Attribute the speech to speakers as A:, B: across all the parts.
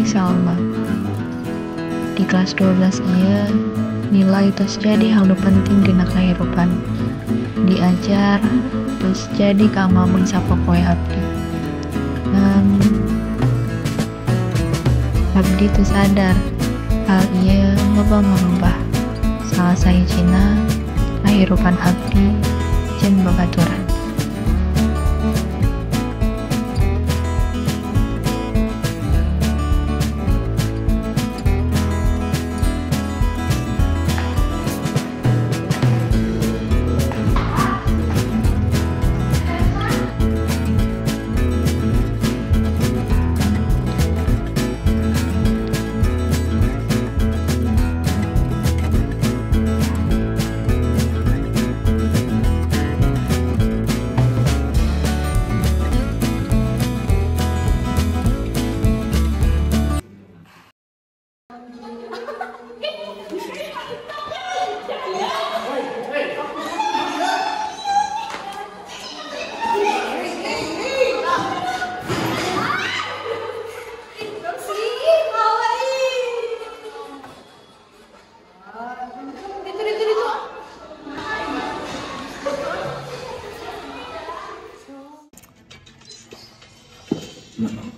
A: Salma. Di kelas 12 ieu, nilai tos jadi hal nu penting dina kahirupan. Diajar tos jadi kamamun sapopoe abdi. Ngan abdi teu sadar hal ieu loba ngarubah salah sahijina kahirupan abdi jeung babaturan.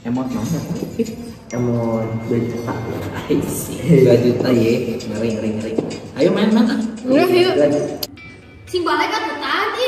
B: Emot mau?
C: Emot 2 juta.
B: 2 juta ye, ngeri ngeri ngeri. Ayo main main ah.
D: Yuk. Sing balik atuh tadi.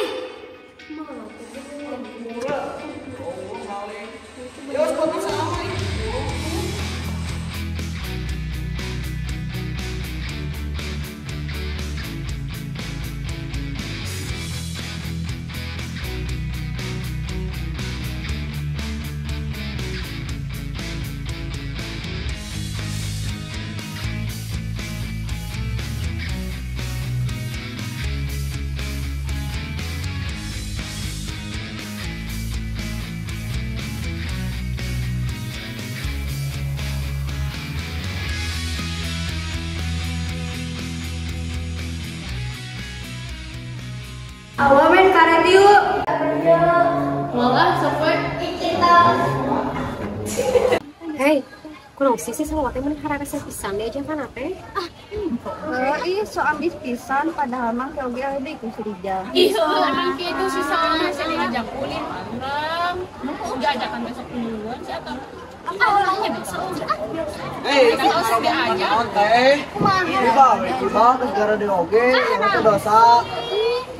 E: Awal main karet yuk.
D: Malah sok we.
E: Hei, kurang sih sama waktu mun hararese pisan diajakan teh.
F: Ah, ih so ambis pisan padahal mah ke oge aya deui ku si Rijal.
D: Ih, emang kitu sih sama saya diajak ulin urang. Diajakan besok duluan sih atau
C: Eh, naon teh? Ibal, geus gara deui oge, itu dosa.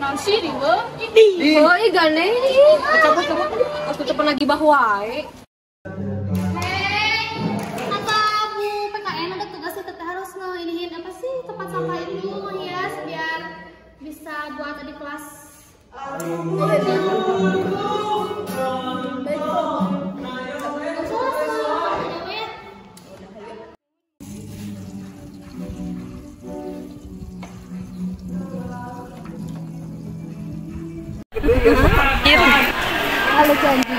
D: Naon sih riweuh?
E: Oh, ih gane ih. Cabut-cabut. Aku teu pernah gibah wae.
G: Hei, kata Bu PKN ada tugas teteh harus ngeinihin apa sih tempat sampah itu menghias biar bisa buat di kelas.
F: Halo janji.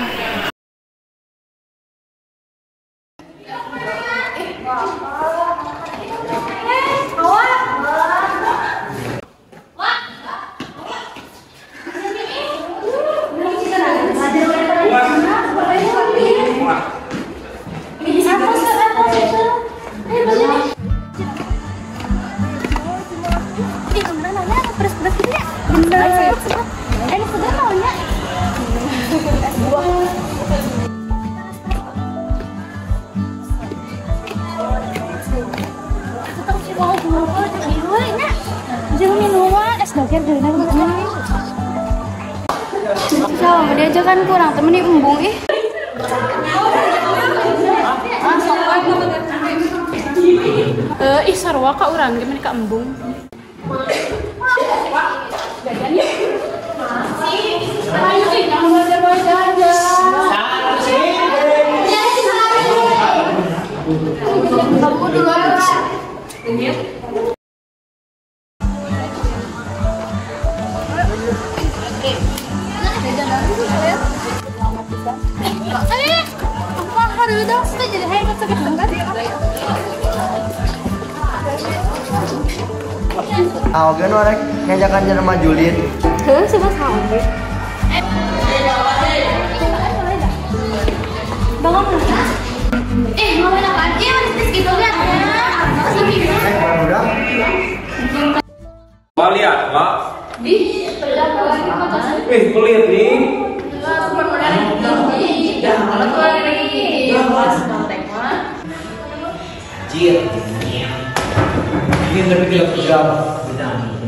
E: Sama dia aja kan kurang temen nih embung ih.
D: Ih sarua ka urang ge ka embung.
G: Kamu duluan.
C: Ah, oge nu arek ngajakan jelema julid.
E: Heuh, sama sama.
G: Bangun. Eh, ngomongin apaan?
B: Anjir. Ini lebih gelap jam.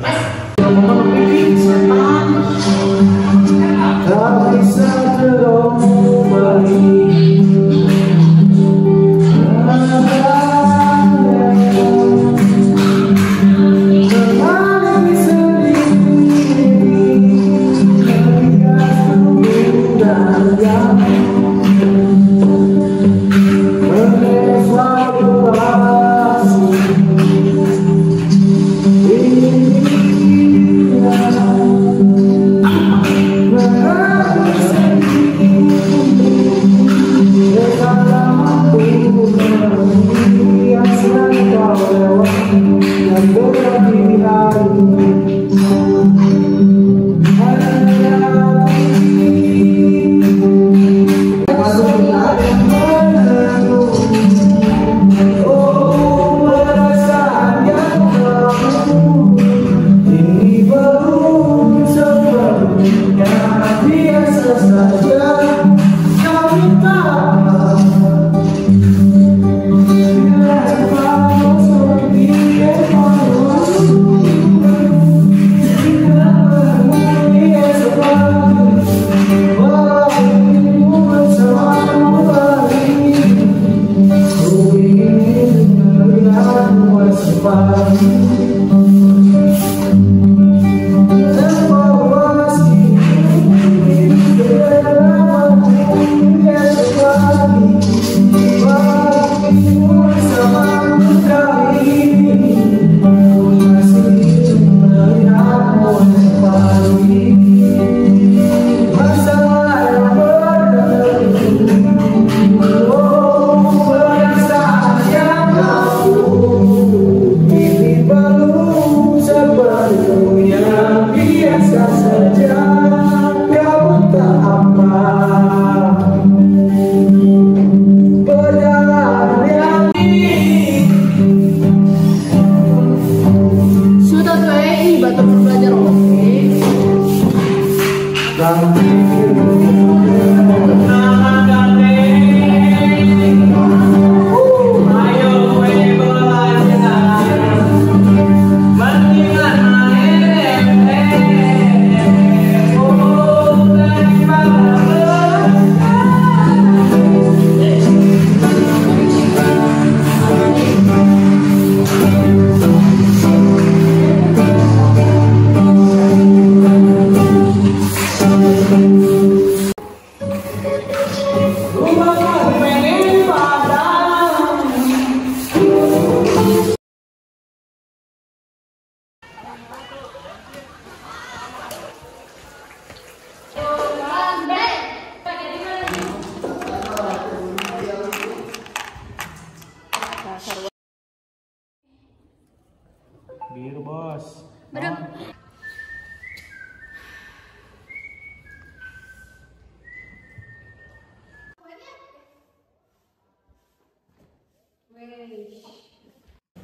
H: Biru bos.
G: Berem.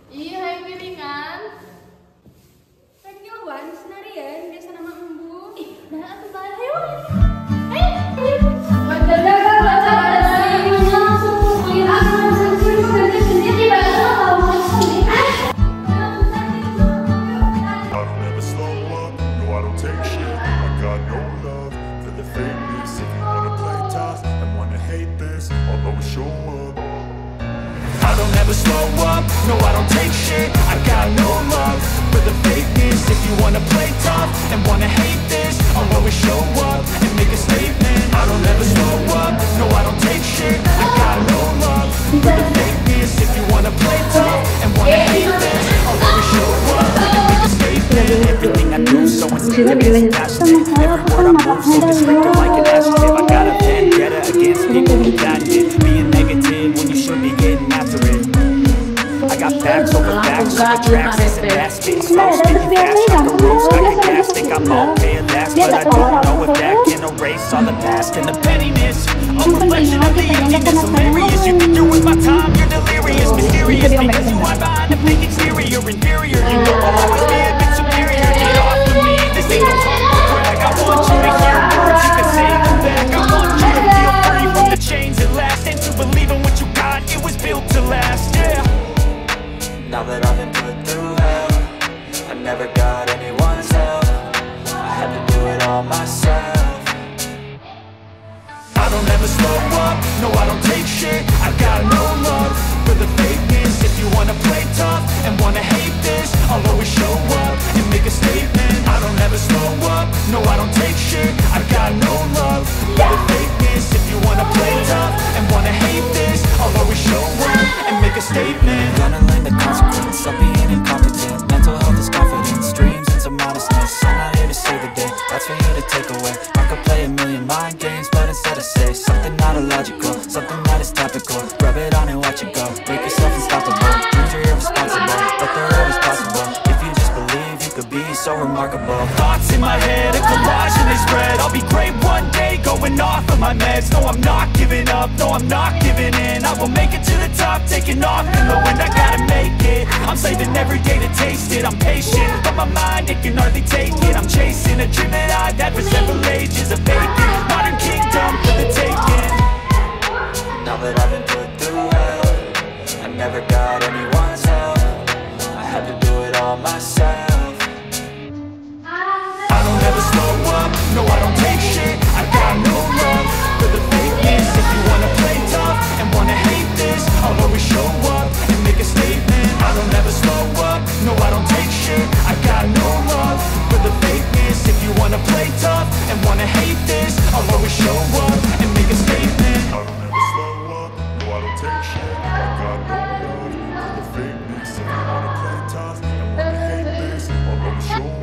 G: Iya, hai piringan. Rek ngiluan senarian biasa nama embu. Ih, nah atuh bae hayu. Ayo.
I: I don't ever slow up, no I don't take shit. I got no love for the fakeness. If you wanna play tough and wanna hate this, I'll always show up and make a statement. I don't ever slow up, no I don't take shit. I got no love for the fakeness. If you wanna play tough and wanna hate this, I'll always show up and make a statement. Everything I do so instinctive and passionate. Every word I move so descriptive like an adjective. I got a vendetta against people who patented being negative when you should be getting after it. I got facts over facts over tracks, this and that. Spitting slow, spitting fast, I can roast, I can gas. Think I'm okay at last, but I don't know if that can erase all the past and the pettiness. A reflection of the emptiness, hilarious. You think you're worth my time, you're delirious, mysterious. Because you hide behind a fake exterior, inferior. You know I'll always be a bit superior. Get off of me, this ain't no humble brag. I want you to hear words, you can say them back. I want you to feel free from the chains at last, and to believe in what you got, it was built to last, yeah. slow up, no I don't take shit. I got no love for the fakeness. If you wanna play tough and wanna hate this, I'll always show up and make a statement. I don't ever slow up, no I don't take shit. I got no love for the fakeness. If you wanna play tough and wanna hate this, I'll always show up and make a statement.
J: Gonna learn the consequence of being incompetent. Mental health is confidence, dreams and some modestness. I'm not here to save the day, that's for you to take away. I could play a million mind games, but instead I say something not illogical, something that is topical. Rub it on and watch it go, make yourself unstoppable. Dreams are irresponsible, but they're always possible. If you just believe, you could be so remarkable.
I: Thoughts in my head, a collage and they spread. I'll be great one day, going off of my meds. No, I'm not giving up, no, I'm not giving in. I will make it to the top, taking off in the wind. I gotta make it, I'm saving every day to taste it. I'm patient, but my mind, it can hardly take it. I'm chasing a dream that I've had for several ages. A vacant, modern kingdom for the taking.
J: Now that I've been put through hell, I never got anyone's help. I had to do it all myself.
I: I don't ever slow up, no I don't take shit. I got no love for the fakeness. If you wanna play tough and wanna hate this, I'll always show up and make a statement. I don't ever slow up, no I don't take shit. I got no love for the fakeness. If you wanna play tough and wanna hate this, I'll always show up and make a statement.
K: I don't ever slow up, no I don't take shit. I got no love for the fakeness. If you wanna play tough and wanna hate this, I'll always show up.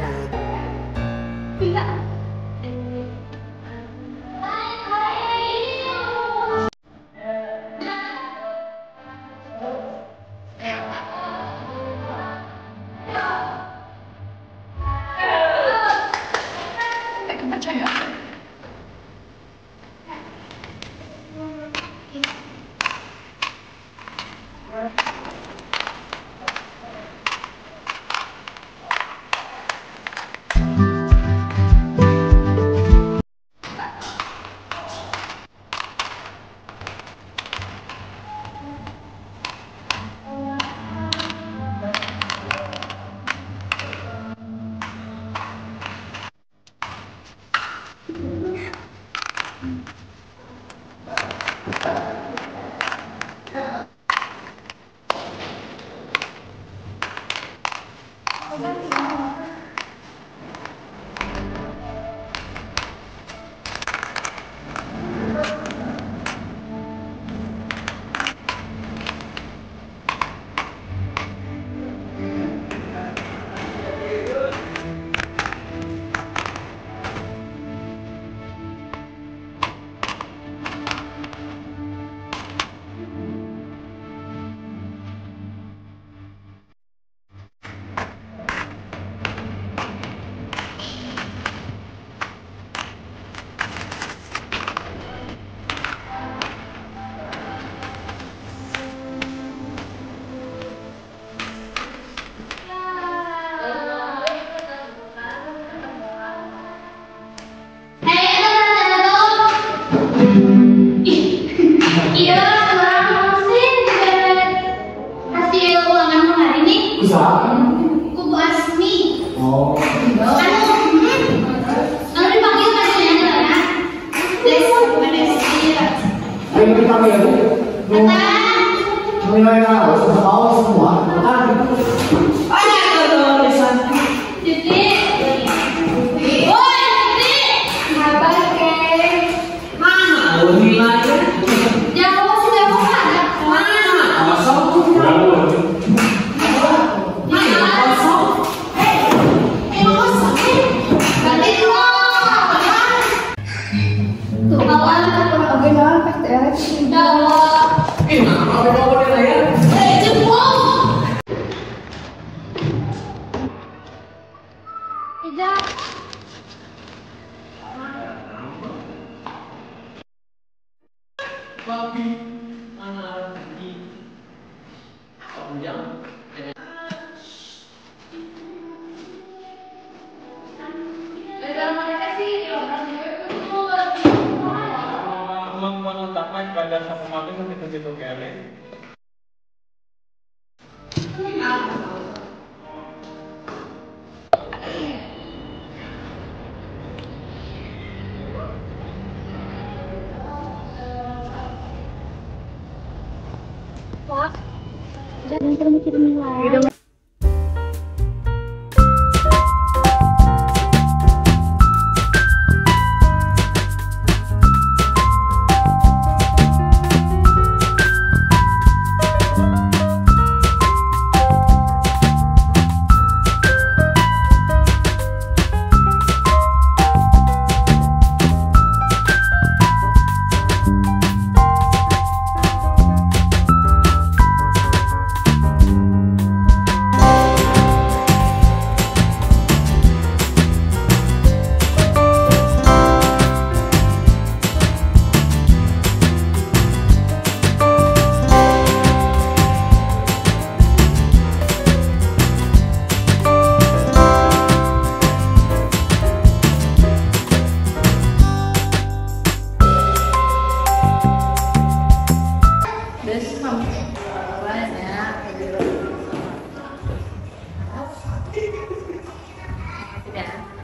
G: Jangan terlalu mikirin nilai.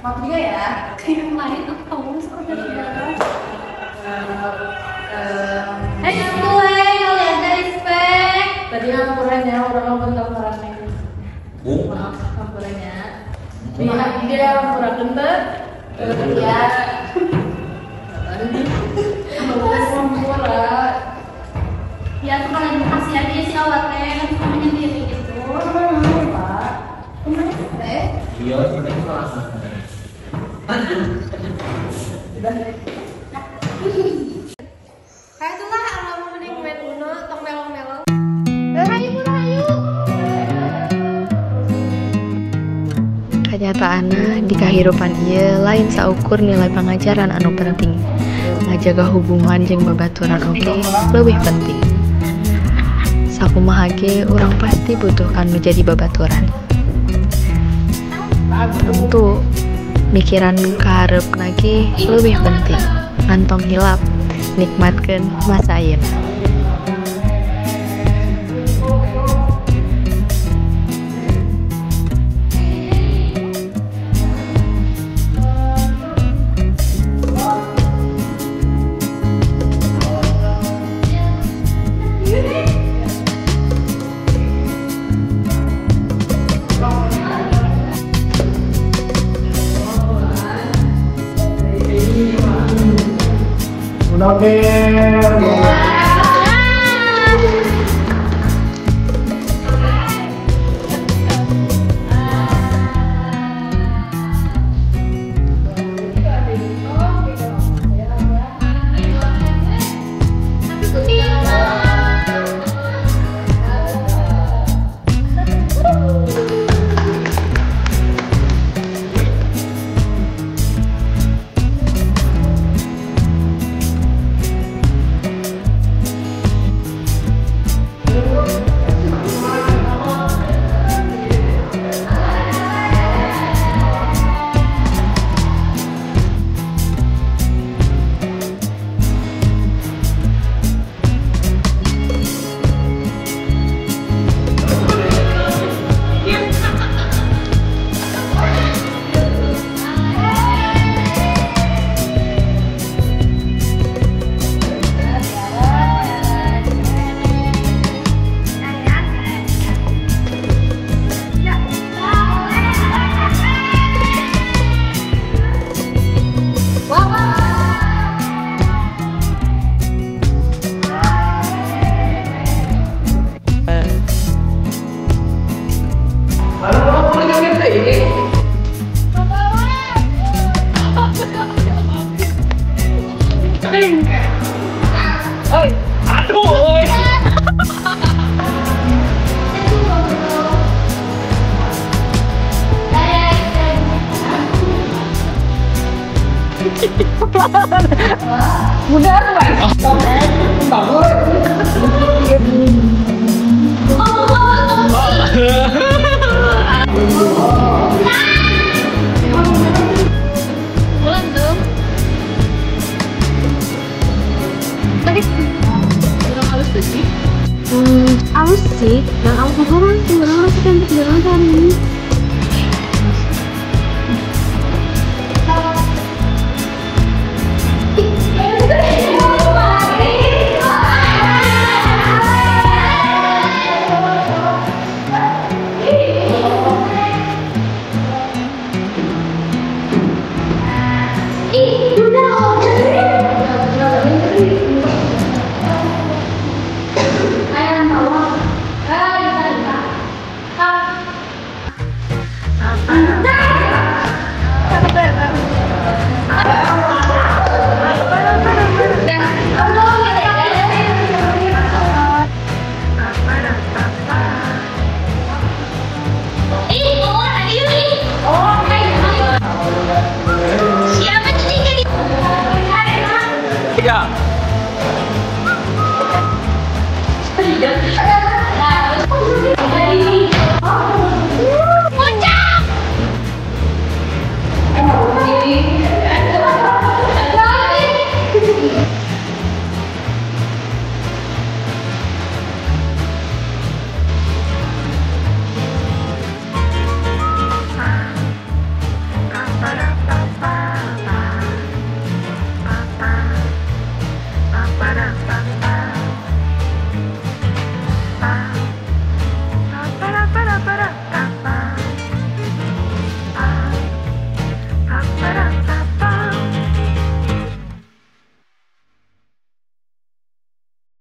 D: Maaf juga ya.
G: Yang lain aku tahu seperti itu.
E: Hey, kalian dari spek. Tadi lampurannya orang ngomong lampurannya. Maaf lampurannya. Maaf juga lampuran kentut. Ya. Lampuran.
G: Ya, aku kan lagi kasih aja sih awalnya kan suka menyendiri gitu.
E: Pak. Kemana teh?
B: Iya, sebenarnya salah.
E: Kayak itulah kalau mau mending main Uno tong melong-melong.
G: Rahayu, rahayu.
A: Kanyataanna di kahirupan ieu lain saukur nilai pangajaran anu penting. Ngajaga hubungan jeung babaturan oge leuwih penting. Sakumaha ge urang pasti butuh kanu jadi babaturan. Tentu mikiran kaharepna ge leuwih penting. Ngan tong hilap nikmatkeun masa ayeuna.
G: Bulan dong. Tadi kurang halus sih. Halus sih. Dan aku kurang harus cantik banget hari ini.